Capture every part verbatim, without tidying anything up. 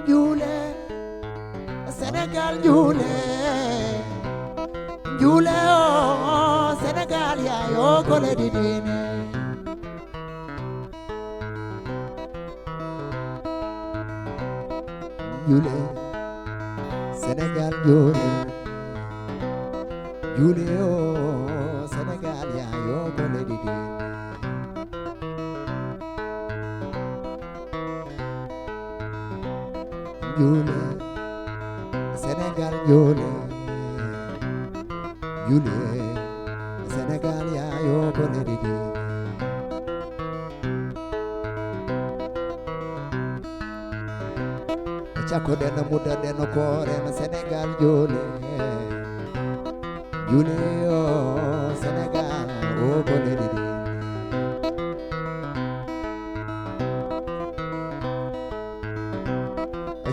Juule, Senegaal juule. Juule o, Senegaal yaayo ko leydi diine. Juule, Senegaal juule. Juule o, Senegaal yaayo ko leydi diine. Juule, Senegaal juule. Juule, Senegaal yaayo ko leydi diine. Cakkoɗen, muddaɗen, kooren, Senegaal juule. Juule o, Senegaal o ko leydi diine.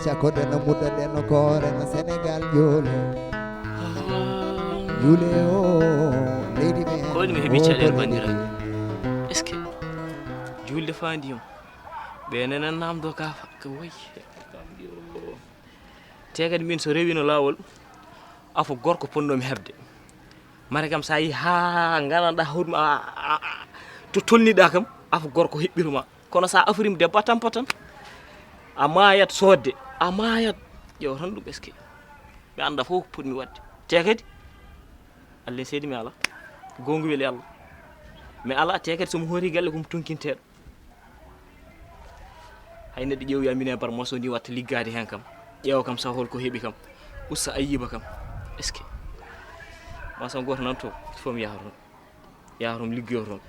Cakkoɗen, muddaɗen, kooren, Senegaal juule. Juule o, leydi men. Ko woni mi heɓi o caɗeele ko leydi banndiraaɓe diine. Est-ce que juulde faandi yom? Ɓe nenen namdo ka fa-, ka woy. Te kadi min so rewino laawol, afo gorko ponnomi heɓde. Mare kam sa yi ha ngananɗa hoɗum a, a, a, to tolniɗa kam, afo gorko heɓɓirma. Kono sa afrim de batan batan, a maayat soodde, a maayat. Ƴeew tan ɗum, est-ce que mi annda fof ko potmi waɗde. Te kadi, Allah seedi mi ala. Goongu weli Allah. Mi ala, te kadi so mi hooti galle ko mi tunkinteeɗo. Hay neɗɗo ƴeewoya mine bar mo so ni watta liggaade heen kam. Ƴeewa kam sa hol ko heɓi kam. Usta ayiba kam. Est-ce que? Ma so gooto nan to, fof mi yaha toon. Yaha toon liggoyo toon.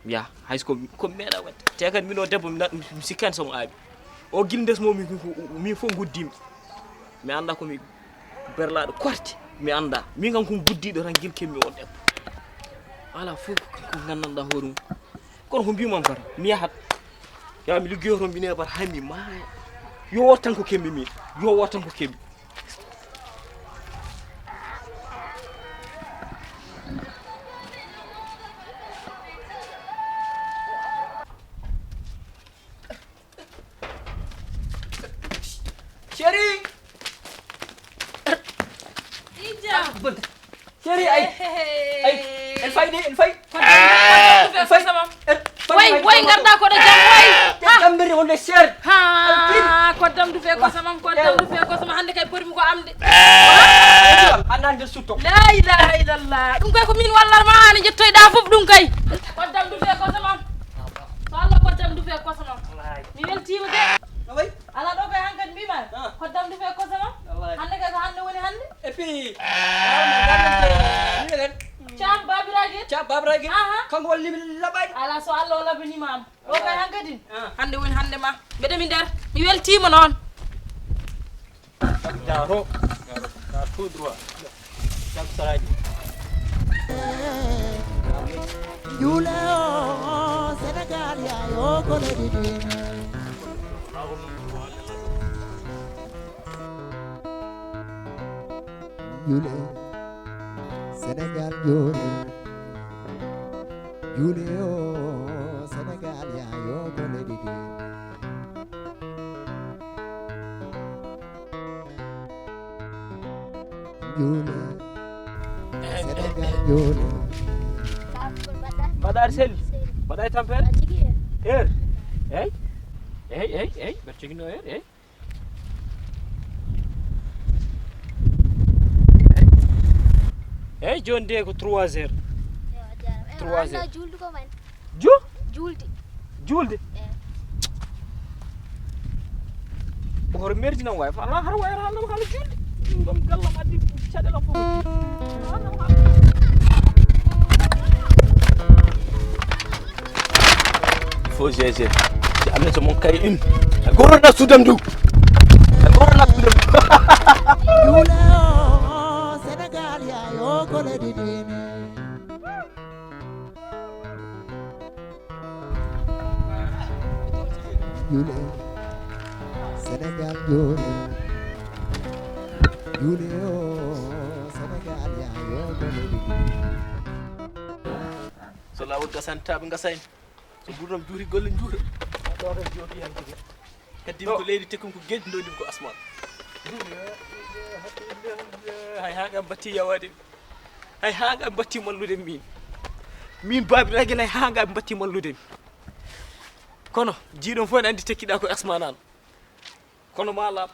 Yaha, hay so ko, ko mi meeɗa waɗde. Te kadi min o debbo mi na-, mi sikkaani so mo aaɓi. O gila ndes mo min, min fof nguddimi. Mi annda ko mi berlaaɗo korte. Mi annda. Min kam ko nguddiiɗo tan gila kemmi o debbo. Ala fof ko nganndanɗaa hoore mum. Kono ko mbimam kata, mi yahat. Ya mi liggoyo toon, mi nebar hay mi maaya. Yo wot tan ko kemmi min. Yo wot tan ko kemmi. Chéri! Ija! Chéri, ay! Ay! En fay de, en fay! Ko dam du fee ko samam. Way, way, ngarda ko ɗo jam, way! Te tambiri on de cher! Ha! Ko dam du fee ko samam, ko dam du fee ko samam, hannde kay bori mi ko am de. Annan de sutto. La ilaha illallah. Ɗum kay ko min wallar ma, an jettoyɗa fof ɗum kay. Ko dam du fee ko samam. So Allah ko dam du fee ko samam. Mi weltiima de. No way? Ala ɗo kay hankadi mbima. Ah. Ko dam du fee ko samam. Wallahi. Hannde kay ko hannde woni hannde. Et puis, ah, mo ganduɗo, ni len. Cam babiraji. Cam babiraji. Aha. Kanko wallimi laɓani. Ala so Allah o laɓanima am. O kay hankadi. Ah. Hannde woni hannde ma. Mbeɗa mi nder. Mi weltiima noon. Jaro. Jaro. Jaro tout droit. Jam saraji. Juule o, Senegaal yaayo ko leydi diine. Juule, Senegaal juule. Juule o, Senegaal yaayo ko leydi diine. Juule. Senegaal juule. Mbaɗa aɗa selli? Mbaɗa e tampere? Heure? Eyyi. Eyyi, eyyi, eyyi. Mbeɗa joginno heure, eyyi. Eyyi, joni de ko trois heures. Trois heures. Julde ko man. Ju? Julde. Julde? Eh. Ko hoto merji nan wawi. Ala hara wawi hara nan hala julde. Ɗum ɗon gallam addi caɗeele fof. Il faut G G. Si amne so mon kay in. Goro na sudam du. Goro na sudam du. Juule o, Senegaal yaayo ko leydi diine. Juule, Senegaal juule. Juule o, Senegaal yaayo ko leydi diine. So laawol gasani, taaɓe ngasani. So gurdam juuri, golle njuura. Ɗo tan jooɗi yan tigi. Dim ko leydi, tekkum ko geej, ndoddim ko asman. Hay haa ngam batti yawaade mi. Hay haa ngam batti mallude min. Min baabi ragel hay haa ngam batti mallude mi. Kono jiiɗon fof ene anndi tekkiɗa ko asman an. Kono ma laaɓ.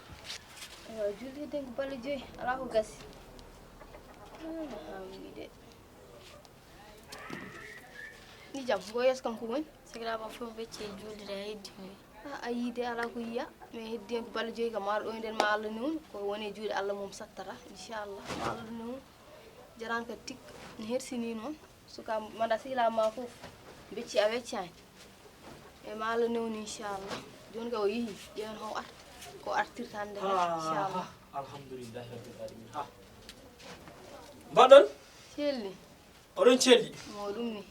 Ewa, julde den ko balɗe joyi, alaa ko gasi. Ah, haa woni de. Ni jam, ngo yeeso kanko woni? Sakiraaɓe am fof becci e juulde, a heddi mi. Ah, a yii de, alaa ko yiya. Mi heddi en ko balɗe joyi kam, maa ɗo nden ma Allah newnu. Ko woni e juuɗe Allah mum sattata, inchallah. Ma Allah newnu. Jaraan ka tik, mi hersini noon. Suka manda sehilaa ma fof, becci a weccaani. E ma Allah newnu, inchallah. Jooni ka o yehi, ƴeewen how art-, ko artirta hannde kadi, inchallah. Alhamdulillahi rabbil alamin. Ha. Mbaɗon? Celli. Oɗon celli? Mo ɗum ni.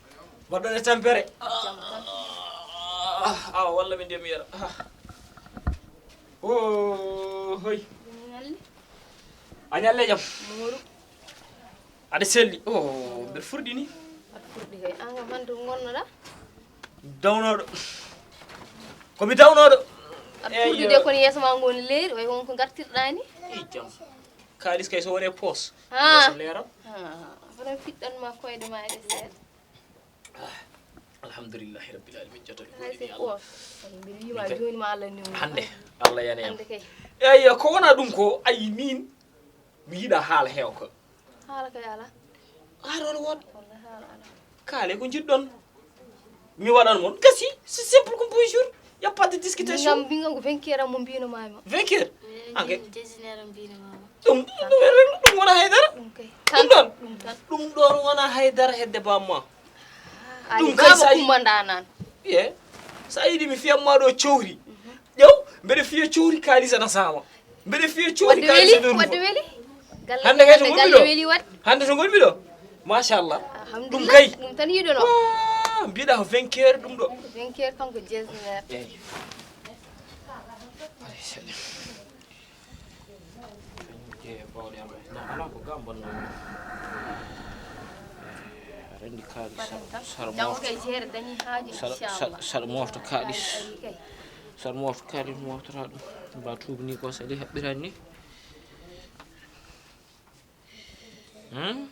Mbaɗon e tampere? Jam tan. Ah, awa, walla min de mi yara. Ah. Oh, hoy. Ɗum ñalli? A ñalle jam? Moru. Aɗa selli? Oh, mbeɗa furɗi ni. Aɗa furɗi kay. An kam hannde ko ngonnoɗa? Dawnooɗo. Ko mi dawnooɗo. Aɗa furɗi de, kono yeeso ma ngoni leeri, way won ko ngartirɗa ni. Ey jam. Kaalis kay so woni e poos. Ah. Yeeso leeral. Ah, kono fiɗɗan ma koyɗe ma e seeɗa. Ah, alhamdulillahi rabbil alamin, joto mi Hay goɗɗini c'est Allah. Quoi? Ay, mbiɗa yiima Min kay jooni ma Allah newnu. Hannde, Allah yani yam. Hannde kay. Eyyo, ko wona ɗum ko, ayi min, mi yiɗa haala heewa ko. Haala kay alaa. Haala wona woon. Wallaahi haala alaa. Kaale ko njiɗɗon. Mi waɗan mon. Gasi, c'est simple comme bonjour. Y a pas de discutation. Ɓinngam, ɓinngam ko vingt heures am mo mbino mami. Vingt heures? Eh, An kay. Jejinere mbino mama. Ɗum, ɗum, ɗum wona haydara. Ɗum kay. Ɗum ɗon. Ɗum tan. Ɗum ɗon wona haydara hedde bamma. Ɗum kay sa yi-, kummanɗa nan. Ye. Sa yiɗi mi fiyamma ɗo cowri. Ƴew, mbeɗa fiya cowri kaalis ana sama. Mbeɗa fiya cowri kaalis ana ɗum. Wadde weli? Hannde kay to ngonmi ɗo. Weli wadde. Hannde to ngonmi ɗo. Machallah. Ɗum kay. Ɗum tan yiɗono. Waa, mbiɗa ko vingt heures ɗum ɗo. Vingt heures kanko jeesner. Eyi. Jeeye bawɗe am. Na ala ko gam bonno. Eh, a rendi kaalis. Saɗa mofta. Saɗa mofta kaalis. Saɗa mofta kaalis, moftata ɗum. Ba tuubi ni ko saɗi haɓɓirani ni. Hmm?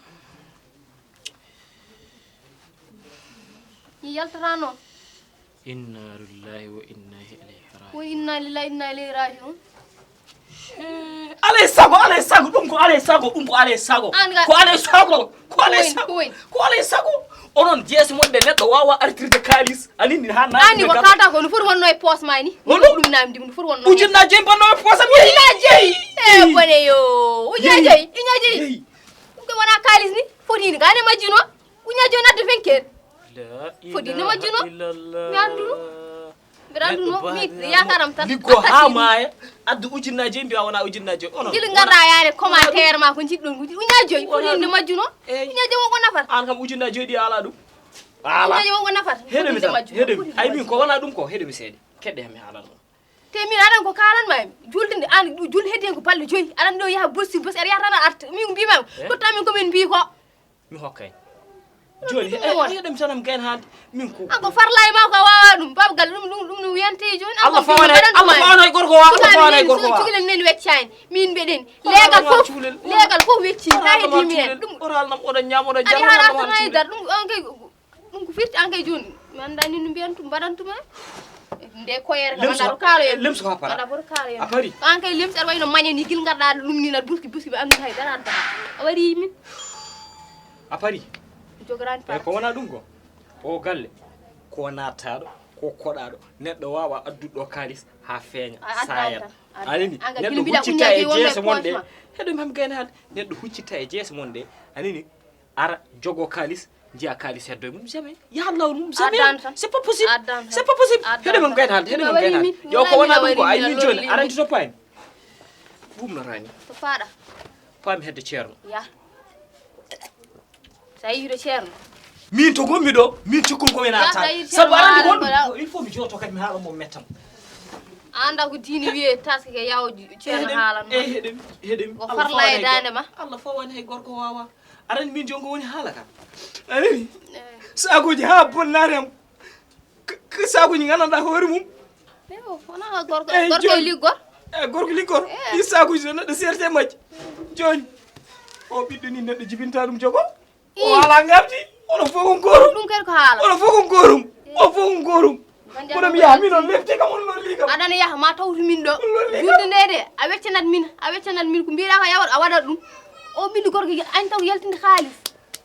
Mi yaltata noon. Inna lillahi wa inna ilayhi rajiun. Ko inna lillahi inna ilayhi rajiun. Eh, alay sago, alay sago, ɗum ko alay sago, ɗum ko alay sago. An ga- Ko alay sago, ko alay sago, ko alay sago. Onon jeese mon de neɗɗo wawa artirde kaalis. Ani ni ha naati. Ani ko kata ko no foti wonno e poos ma ni. Hono? Ɗum namdi, no foti wonno. Ujunnaji joyi bonno e poos am. Ujunnaji joyi. Eh, bone yo. Ujunnaji joyi, ujunnaji joyi. Ɗum ko wona kaalis ni. Foti ni gane majjuno. Ujunnaji joyi nadde vingt heures. Foti no majjuno. Mi anduno. Mbiɗa anduno, mi yakaram tan. Liggo ha maaya, addu ujunnaji joyi, mbiya wona ujunnaji joyi. Onon. Jili ngarɗa yaade commentaire ma ko jiɗɗon ko ujunnaji joyi. Foti no majjuno. Ujunnaji joyi wonko nafata. An kam ujunnaji joyi ɗi ala ɗum. Ala. Ujunnaji joyi wonko nafata. Heɗomi tan, heɗomi. Ay min ko wona ɗum ko, heɗomi seeɗa. Keɗɗe mi haalan on. Te min aɗan ko kalan ma en. Julde nde an, julde heddi hen ko balɗe joyi. Aɗan ɗo yaha bosti bosti, aɗa yaha tan a arta. Min ko mbima. Totta min ko min mbi ko. Mi hokkay. Joni, ɗum e, won. Heɗem tan am gayn haalde. Min ko. An ko farla e ma ko a wawa ɗum. Babgal ɗum, ɗum, ɗum no wiyante joni. An Allah ko fawana, Allah fawana e gorko wa, Allah fawana e gorko wa. Cukalel nen wecca en. Min mbeɗen. Legal fof, legal fof wecci. Ka heddi mi en. Ɗum. Oral nam oɗon ñaam, oɗon jarna. Aɗa haɗa tan haydar. Ɗum on kay, ɗum ko firti an kay joni. Mi anda ni no mbiyan tum, mbaɗan tuma. Nde koyere kam anda ko kaalo en. Lemso ha para. Anda foto kaalo en. A pari. An kay lemso aɗa wayno mañani gil ngarɗa ɗum ni na buski buski ɓe andu haydara adda. A wari min. A pari. Jogorani para. Ko wona ɗum ko? O galle ko nattaɗo, ko koɗaɗo. Neɗɗo wawa adduɗo kaalis ha feeña, sayat. Anani neɗɗo huccita e jeese mon ɗe. Heɗo mam gayna haalde. Neɗɗo huccita e jeese mon ɗe. Anani ara jogo kaalis, jiya kaalis heddo e mum jamais. Ya Allah mum jamais. C'est pas possible. C'est pas possible. Heɗo mam gayna haalde, heɗo mam gayna haalde. Yo ko wona ɗum ko ay min joni arandi to paymi. Ɗum no rani. To paɗa. Pami hedde ceerno. Ya. Sa yiiɗo ceerno. Min to gonmi ɗo, min cikkumi ko mi naata. Sabu aɗa anndi wonɗum. Il faut mi jooto kadi mi haala mo mettam. Anda ko diini wiye taske ke yaw ceerno haalan ma. Eyi heɗemi, heɗemi. Ko farla e dande ma. Allah fawani hay gorko wawa. Aɗa anndi min jonko woni haala ka. Aɗa anndi? Sakuji ha bonnare am. Sakuji gandanɗa hoore mum. Ewo, wona gorko, eh, gorko e liggor. Eh, gorko liggor. Eh. Ɗi saakuji so neɗɗo seerte majji. Jooni, o ɓiɗɗo ni neɗɗo jibinta ɗum jogo. O ala ngardi. Onon fof on goorum. Ɗum kadi ko haala. Onon fof on goorum. Eh. On fof on goorum. Kono mi yaha, min on lefti kam, on lolli kam. Aɗana yaha, ma tawtu min ɗo. On lolli kam. Julde nde de, a weccanat min, a weccanat min ko mbiɗa ko yawat, a waɗat ɗum. O ɓiɗɗo gorko, añ taw yaltinde haalis.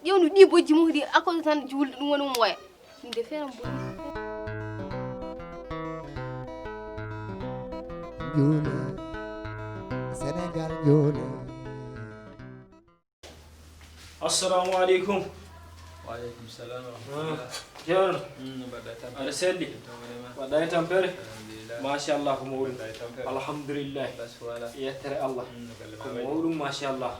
Ƴewnu ɗi bojji mum ɗi, akkoso tan julde, ɗum woni mo woya. Min de feeram boni. Joola, Senegal joola. Assalamu aleykum. Wa aleykum salam wa rahmatullah. Ceerno. Mm, no mbaɗɗa tampere? Aɗa selli? Tampere ma. Mbaɗɗa e tampere? Alhamdulillah. Machallah, ko mawɗum. Mbaɗɗa e tampere? Alhamdulillah. Bas wala. Yettere Allah. Mm, no galle ma waɗi? Ko mawɗum, machallah.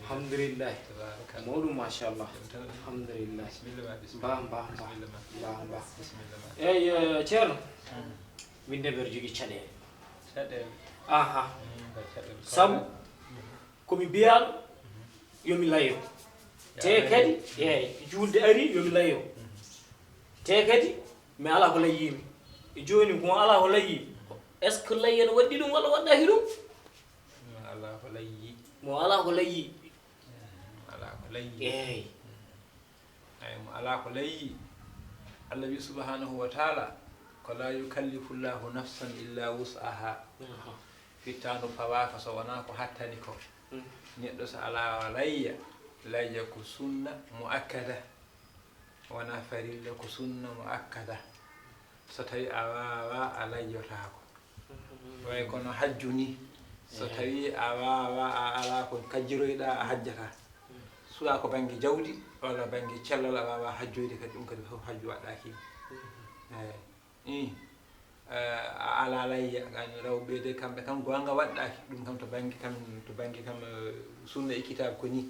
Alhamdulillah. Tabarakallah. Ko mawɗum, machallah. Jam tan. Alhamdulillah. Bismillah ma, bismillah. Mba, mba, mba. Bismillah ma. Mba, mba. Bismillah ma. Eyyi, eh, Ceerno. Mm. Min de mbeɗa jogii caɗeele. Caɗeele? Aha. Mm, mbaɗ caɗeele. Sabu, ko mi mbiyaaɗo, yo mi layo. Te kadi, eey, juulde ari, yo mi layo. Te kadi, mi alaa ko layyimi. E jooni, ko alaa ko layyi, est-ce que layya no waɗɗi ɗum walla waɗɗaaki ɗum? Mi alaa ko layyi. Mo alaa ko layyi. Mi alaa ko layyi. Eey. Eey, mo alaa ko layyi. Allah wi subhanahu wa taala, ko la yukallifu llahu nafsan illa wus'aha. Aha. Fittaandu fawaaka so wonaa ko hattani ko. Mm. Neɗɗo so alaa layya, layya ko sunna muakkada. Wonaa farilla, ko sunna muakkada. So tawi a waawaa, a layyotaako. Mhm. Way kono hajju ni. So tawi a waawaa, a alaa ko kajjiroyɗaa, a hajjataa. Mm. Suwaa ko bannge jawdi, walla bannge cellal, a waawaa hajjoyde kadi, ɗum kadi fof hajju waɗɗaaki. Mhm. Eey. Ii, eh, a alaa layya, ngam rewɓe de kamɓe kam goonga waɗɗaaki. Ɗum kam to bannge kam, to bannge kam, eh, sunna e kitaab ko nii.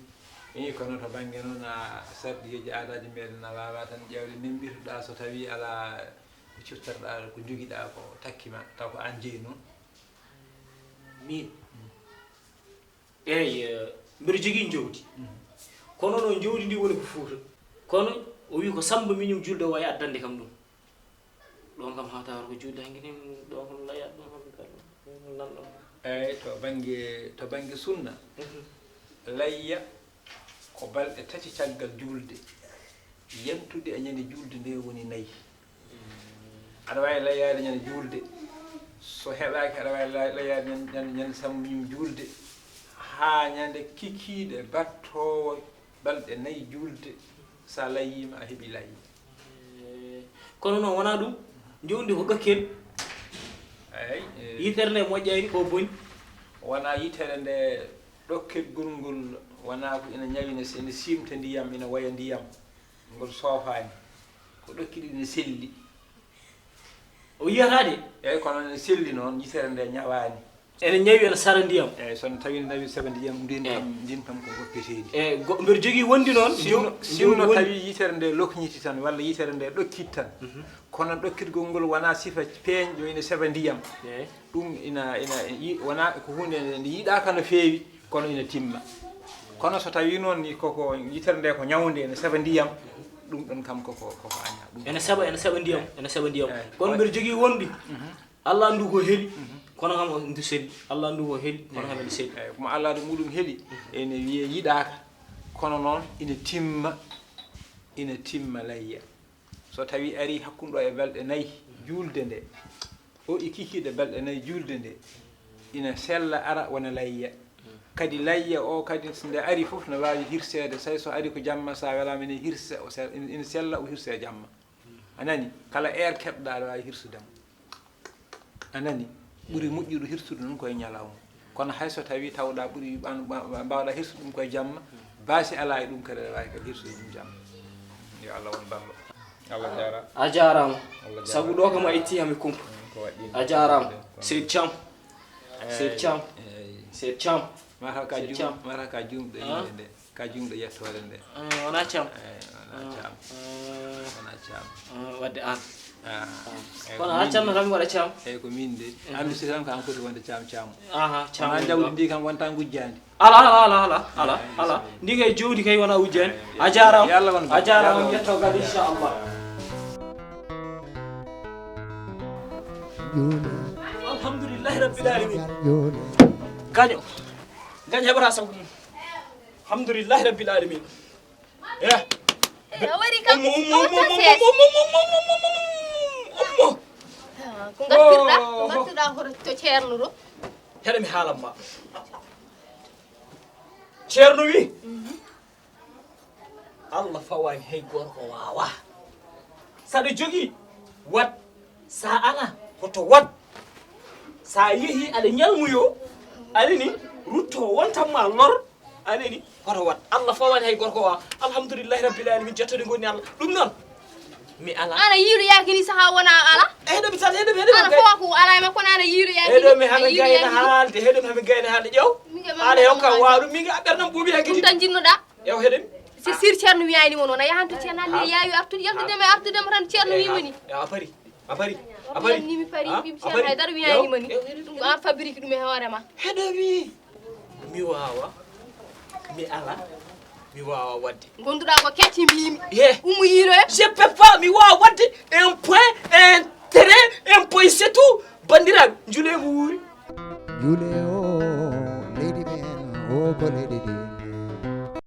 Ii, kono to bannge noon, a sarɗiyeeji aadaaji meɗen a waawaa tan ƴeewde, nembitoɗaa so tawii alaa ko ciftorɗaa, ko njogiɗaa ko takki ma, taw ko aan jeyi noon. Miin? Mm. Eey, eh, mbeɗa jogii njawdi. Mhm. Kono noon njawdi ndi woni ko Fuuta. Kono o wi ko Sammba miñum julde o wayi addande kam ɗum. Ɗoon kam haa tawata ko julde hanki ni, ɗoon kam layya, ɗoon kam nanɗo. Eey, to bannge, to bannge sunna, mhm, layya ko balɗe tati caggal julde. Yantude e ñande julde nde woni nayi. Aɗa waawi layyaade ñande julde. So heɓaaki, aɗa waawi lay-, layyaade ñande, ñande, ñande Sammba miñum julde. Haa ñande kikiiɗe battoowo balɗe nayi julde, so a layyiima, a heɓii layya. Eh, kono noon wonaa ɗum, njoɓdi ko ɗokkel. Eey, eh. Yitere nde moƴƴaani, ko boni. Wonaa yitere nde ɗokkel gol ngol, wonaa ko ina ñawi, ina, ina siimta ndiyam, ina waya ndiyam. Ngol soofaani. Ko ɗokki ɗi ne selli. O yiyata de. Eey, kono ne selli noon, yitere nde ñawaani. Ene ñawi, ene sara ndiyam. Eey, so tawi ne nawi saba ndiyam, ndin kam, ndin kam ko goppeteeɗi. Eey, go-, mbeɗa jogii wondi noon, sinno, sinno tawi yitere nde lokñiti tan, walla yitere nde ɗokkit tan. Mhm. Kono ɗokkitgol ngol wonaa sifa peeñɗo, ene saba ndiyam. Eey. Ɗum ina, ina yi-, wonaa ko huunde nde, nde yiɗaaka no feewi, kono ina timma. Kono so tawii noon ni koko yitere nde ko ñawnde, ene saba ndiyam, ɗum ɗon kam koko, koko aña. Ɗum ene saba, ene saba ndiyam, ene saba ndiyam. Eey. Kono mbeɗa jogii wonɓe, mhm, Allah anndu ko heli, mhm, kono kam ndu selli. Allah anndu ko heli, kono kam ene selli. Eey, ko mo Allah ɗum muɗum heli, ene wiyee yiɗaaka, kono noon ina timma, ina timma layya. So tawii arii hakkunde ɗo e balɗe nayi juulde nde, o e kikiiɗe balɗe nayi juulde nde, ina sella ara wona layya. Kadi layya o kadi so nde arii fof no waawi hirseede, so tawi so arii ko jamma, so a welaama ene hirsa, o se-, ina sella o hirsee jamma. A nani? Kala heure keɓɗaa aɗa waawi hirsude mo. A nani? Ɓuri moƴƴude hirsude noon ko e ñalawma. Kono hay so tawii tawɗaa ɓuri ɓan-, ɓa-, ɓa-, mbaawɗaa hirsude ɗum ko e jamma, baasi alaa e ɗum kadi aɗa waawi kadi hirsude ɗum jamma. Yo Allah won ballo. Allah jaara. A jaaraama. Allah jaara. Sabu ɗo kam a itti hami kumpa. Mm, ko waɗɗi. A jaaraama. Ko Seydi Thiam. Seydi Thiam. Eey. Seydi Thiam. Mata ka Seydi juum-, Thiam. Mata ka juumɗo, ah, innde nde. Ka juumɗo yettoore nde. Eh, wonaa Thiam. Eh, wonaa Thiam. Eh. Wonaa Thiam. Eh, wadde aan. Ah. Eh, kono ko a min Thiam de. Tan mi waɗa Thiam. Eh, ko min de. Mhm. Andu si tan ko an foti wonde Thiam Thiam. Aha, Thiam wonaa woni jawdi ɗo. Ndi kam wonta ngujjaandi. Ala, ala, ala, ala, ala, eh, ala. Ndi kay jawdi kay wonaa wujjaandi. Eh, a jaaraama. Yo Allah won ballo. A jaaraama, yo Allah won ballo. Yetto gal, inchallah. Alhamdulillahi rabbil alamin. Gaño. Gaño heɓata sago mum. Alhamdulillahi rabbil alamin. Eh. A wari kam Ummo, ummo, ummo, ummo, ummo, ummo, ummo, ummo, ummo. Ko ngartirɗa, ko ngartirɗa hoto to ceerno ɗo. Heɗe mi haalan ma. Ceerno wi. Allah fawani hay gorko wawa. Saɗa jogi wat, sa ala hoto wat. Sa yeehi aɗa ñalmuyo, anani rutto wontanma lor, anani hoto wat. Allah fawani hay gorko wawa. Alhamdulillahi rabbil alamin, jettode goni Allah. Ɗum noon mi ala. Ana yiiɗo yaaki ni saha wona ala. Heɗo mi tan heɗo mi heɗo Ana fowa ko ala e makko ana yiiɗo yaaki. Heɗo mi hami gayna haalde, heɗo mi hami gayna haalde ƴew. Ala hewka waɗum min a ɓernam ɓuuɓi hakkiti. Ɗum tan jinnoɗa. Ƴew heɗen. Si sir ceerno wiyani mo noon a yahanto ceerno anni yaawi artude yaltude ma artude ma tan ceerno wimani. A pari. A pari. A Ɗum pari. anni mi pari mbimi ceerno haydara wiyani ma ni. Ɗum ko an fabrique ɗum e hoore ma. Heɗo mi. Mi wawa. Mi ala. Mi wawa wadde. Gonduɗa ko kecci mbimi. Ye. Umu yiiloya. Je peux pas, mi wawa wadde un point, un trait, un point, c'est tout. Bandiraɓe, njule mo wuuri. Njule o leydi men o ko leydi